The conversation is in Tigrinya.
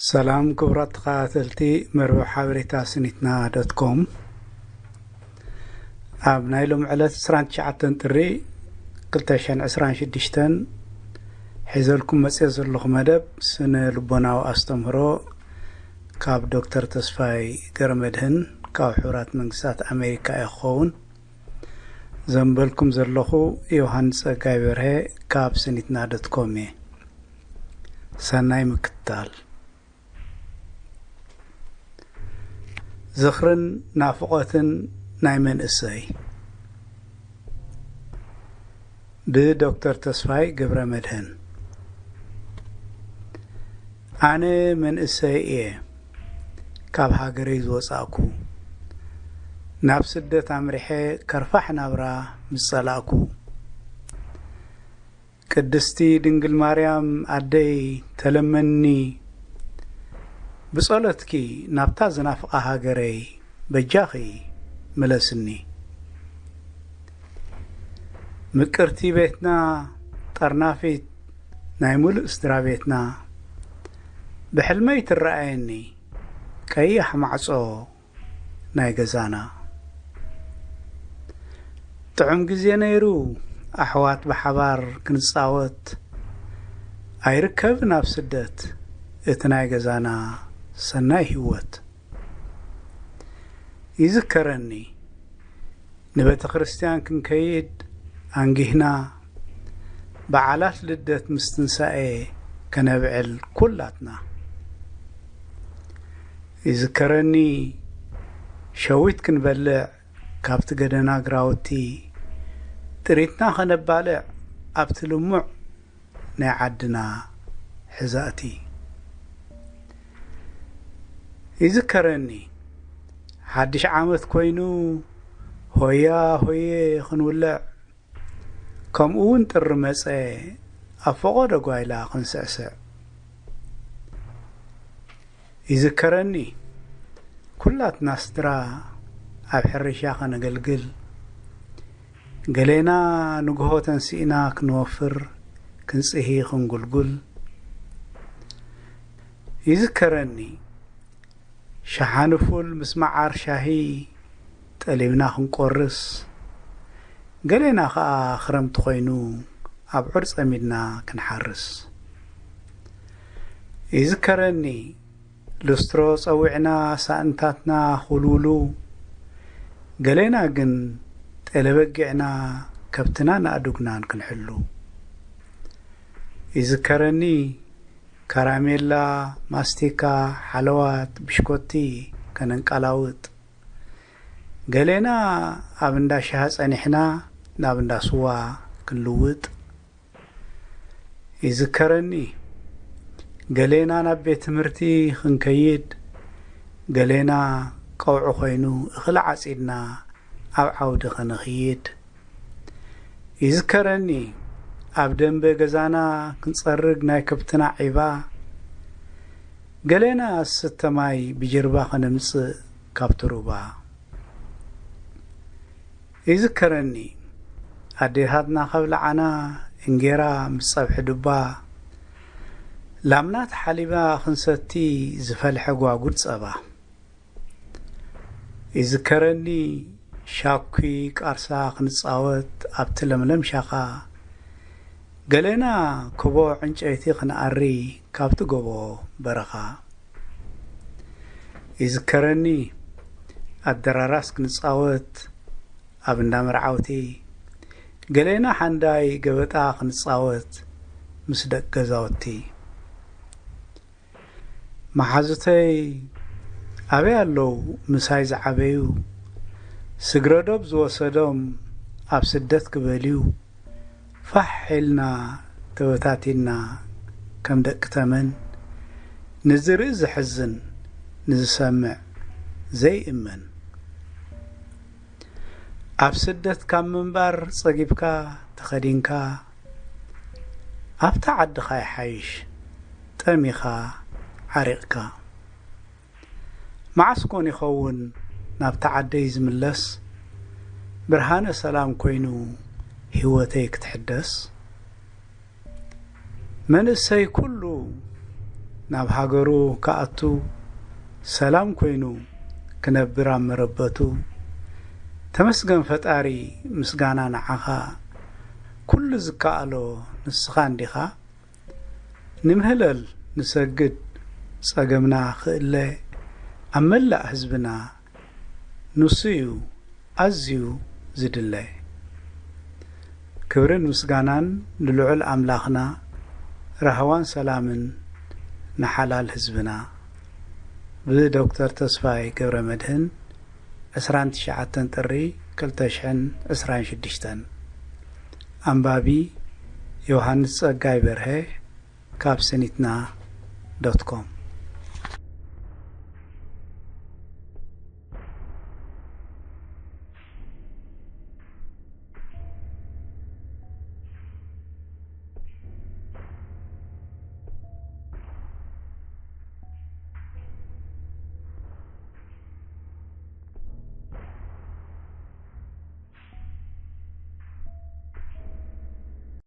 ሰላም ክቡራት ተኸታተልቲ መርበብ ሓበሬታ ስኒትና ዶት ኮም። ኣብ ናይ ሎም ዕለት ዕስራን ትሽዓተን ጥሪ ክልተ ሽሕን ዕስራን ሽዱሽተን ሒዘልኩም መጽዮ ዘለኹ መደብ ስነ ልቦናዊ ኣስተምህሮ ካብ ዶክተር ተስፋይ ገረመድህን ካብ ሕቡራት መንግስታት ኣሜሪካ እየ ክኸውን። ዘንበልኩም ዘለኹ ዮሃንስ ጸጋይ በርሀ ካብ ስኒትና ዶት ኮም እየ። ሰናይ ምክትታል። ዝኽርን ናፍቖትን ናይ መንእሰይ፣ ብዶክተር ተስፋይ ገብረ መድህን። ኣነ መንእሰይ እየ፣ ካብ ሃገረይ ዝወጻእኩ፣ ናብ ስደት ኣምሪሐ ከርፋሕ ናብራ ምስ ጸላእኩ። ቅድስቲ ድንግል ማርያም ኣደይ ተለመኒ፣ ብጸሎትኪ ናብታ ዝናፍቓ ሃገረይ በጃኺ ምለስኒ። ምቅርቲ ቤትና፣ ጠርናፊት ናይ ሙሉእ ስድራ ቤትና፣ ብሕልመይ ትረኣየኒ ቀያሕ ማዕጾ ናይ ገዛና። ጥዑም ግዜ ነይሩ ኣሕዋት ብሓባር ክንጻወት፣ ኣይርከብን ኣብ ስደት እቲ ናይ ገዛና ሰናይ ህይወት። ይዝከረኒ ንቤተ ክርስቲያን ክንከይድ ኣንጊህና፣ በዓላት ልደት ምስ ትንሳኤ ከነብዕል ኩላትና። ይዝከረኒ ሸዊት ክንበልዕ ካብቲ ገደና ግራውቲ፣ ጥሪትና ከነባልዕ ኣብቲ ልሙዕ ናይ ዓድና ሕዛእቲ። ይዝከረኒ ሓድሽ ዓመት ኮይኑ ሆያ ሆየ ክንውልዕ፣ ከምኡ እውን ጥሪ መጸ ኣብ ፈቖዶ ጓይላ ክንስዕስዕ። ይዝከረኒ ኩላትና ስድራ ኣብ ሕርሻ ከነገልግል፣ ገሌና ንግሆ ተንሲእና ክንወፍር ክንጽሂ ክንጉልጉል። ይዝከረኒ ሸሓኒ ፉል ምስ መዓር ሻሂ ጠሊብና ክንቆርስ፣ ገሌና ኸኣ ክረምቲ ኮይኑ ኣብዑር ጸሚድና ክንሓርስ። ይዝከረኒ ሉስትሮ ጸዊዕና ሳእንታትና ክውልውሉ፣ ገሌና ግን ጤለ በጊዕና ከብትናን ኣእዱግናን ክንሕሉ። ይዝከረኒ ካራሜላ፣ ማስቲካ፣ ሓለዋት፣ ብሽኮቲ ከነንቀላውጥ፣ ገሌና ኣብ እንዳ ሻሂ ጸኒሕና ናብ እንዳ ስዋ ክንልውጥ። ይዝከረኒ ገሌና ናብ ቤት ትምህርቲ ክንከይድ፣ ገሌና ቀውዒ ኮይኑ እኽሊ ዓጺድና ኣብ ዓውዲ ከነኽይድ። ይዝከረኒ ኣብ ደንበ ገዛና ክንጸርግ ናይ ከብትና ዒባ፣ ገሌና ዝስተ ማይ ብጅርባ ከነምጽእ ካብቲ ሩባ። ይዝከረኒ ኣዴታትና ከብልዓና እንጌራ ምስ ጸብሒ ዱባ፣ ላምና ተሓሊባ ክንሰቲ ዝፈልሐ ጓጉድ ጸባ። ይዝከረኒ ሻኩ ቃርሳ ክንጻወት ኣብቲ ለምለም ሻኻ፣ ገሌና ኮቦ ዕንጨይቲ ክንኣሪ ካብቲ ጎቦ በረኻ። ይዝከረኒ ኣደራራስ ክንጻወት ኣብ እንዳ መርዓውቲ፣ ገሌና ሓንዳይ ገበጣ ክንጻወት ምስ ደቂ ገዛውቲ። መሓዙተይ ኣበይ ኣለዉ ምሳይ ዝዓበዩ፣ ስግረዶብ ዝወሰዶም ኣብ ስደት ክበልዩ፣ ፋሕ ኢልና ተበታቲንና ከም ደቂ ተመን፣ ንዝርኢ ዘሕዝን ንዝሰምዕ ዘይእመን። ኣብ ስደት ካብ ምንባር ጸጊብካ ተኸዲንካ፣ ኣብታ ዓድኻ ይሓይሽ ጠሚኻ ዓሪቕካ። መዓስ ኮን ይኸውን ናብታ ዓደይ ዝምለስ፣ ብርሃነ ሰላም ኮይኑ ህይወተይ ክትሕደስ? መንእሰይ ኩሉ ናብ ሃገሩ ክኣቱ፣ ሰላም ኮይኑ ክነብር ኣብ መረበቱ፣ ተመስገን ፈጣሪ፣ ምስጋና ንዓኻ፣ ኩሉ ዝከኣሎ ንስኻ እንዲኻ። ንምህለል ንሰግድ፣ ጸገምና ክእለ፣ ኣብ መላእ ህዝብና ንሱ እዩ ኣዝዩ ዝድለ። ክብርን ምስጋናን ንልዑል ኣምላኽና፣ ራህዋን ሰላምን ንሓላል ህዝብና። ብዶክተር ተስፋይ ገብረመድህን፣ ዕስራን ትሽዓተን ጥሪ ክልተ ሽሕን ዕስራን ሽዱሽተን። ኣንባቢ ዮሃንስ ጸጋይ በርሀ ካብ ሰኒትና ዶት ኮም።